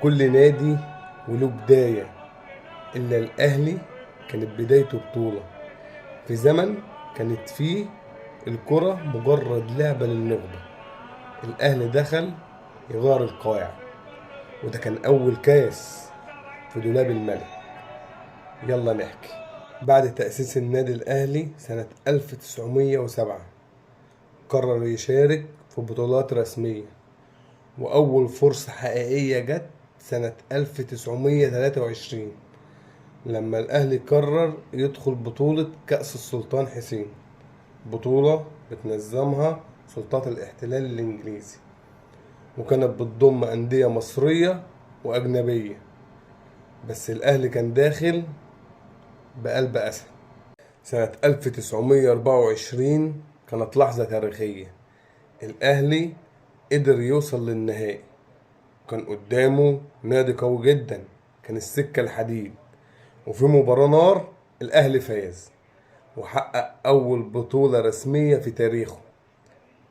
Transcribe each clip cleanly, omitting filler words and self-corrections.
كل نادي وله بداية، إلا الأهلي كانت بدايته بطولة في زمن كانت فيه الكرة مجرد لعبة للنخبة. الأهلي دخل يغير القواعد، وده كان أول كاس في دولاب الملك. يلا نحكي. بعد تأسيس النادي الأهلي سنة 1907 قرر يشارك في بطولات رسمية، وأول فرصة حقيقية جت سنة 1923 لما الأهلي قرر يدخل بطولة كأس السلطان حسين، بطولة بتنظمها سلطات الاحتلال الإنجليزي، وكانت بتضم أندية مصرية وأجنبية، بس الأهلي كان داخل بقلب أسد. سنة 1924 كانت لحظة تاريخية، الأهلي قدر يوصل للنهائي، كان قدامه نادي قوي جدا كان السكة الحديد، وفي مباراة نار الأهلي فاز وحقق أول بطولة رسمية في تاريخه،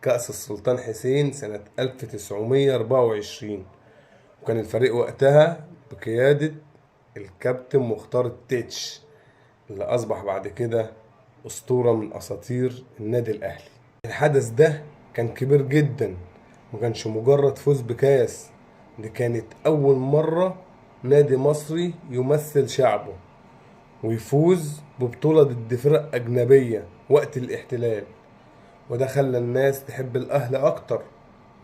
كأس السلطان حسين سنة 1924. وكان الفريق وقتها بقيادة الكابتن مختار التتش، اللي أصبح بعد كده أسطورة من أساطير النادي الأهلي. الحدث ده كان كبير جدا، ما كانش مجرد فوز بكاس، دي كانت أول مرة نادي مصري يمثل شعبه ويفوز ببطولة ضد فرق أجنبية وقت الاحتلال، وده خلى الناس تحب الأهلي أكتر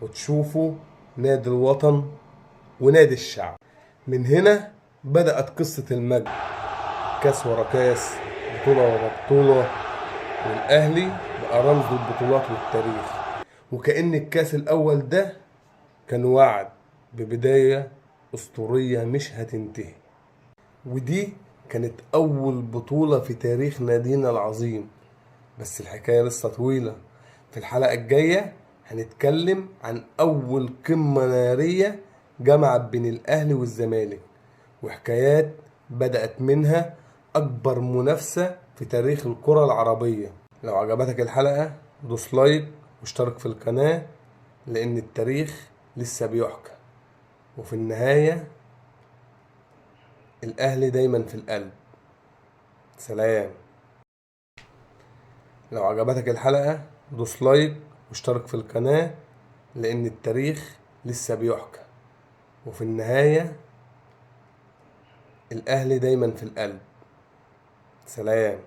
وتشوفه نادي الوطن ونادي الشعب. من هنا بدأت قصة المجد، كاس ورا كاس، بطولة ورا بطولة، والأهلي بقى رمز البطولات والتاريخ. وكأن الكاس الأول ده كان وعد ببداية أسطورية مش هتنتهي، ودي كانت أول بطولة في تاريخ نادينا العظيم. بس الحكاية لسه طويلة، في الحلقة الجاية هنتكلم عن أول قمة نارية جمعت بين الأهلي والزمالك، وحكايات بدأت منها أكبر منافسة في تاريخ الكرة العربية. لو عجبتك الحلقة دوس لايك واشترك في القناة، لأن التاريخ لسه بيحكى، وفي النهاية الأهلي دايما في القلب. سلام. لو عجبتك الحلقة دوس لايك واشترك في القناة، لأن التاريخ لسه بيحكى، وفي النهاية الأهلي دايما في القلب. سلام.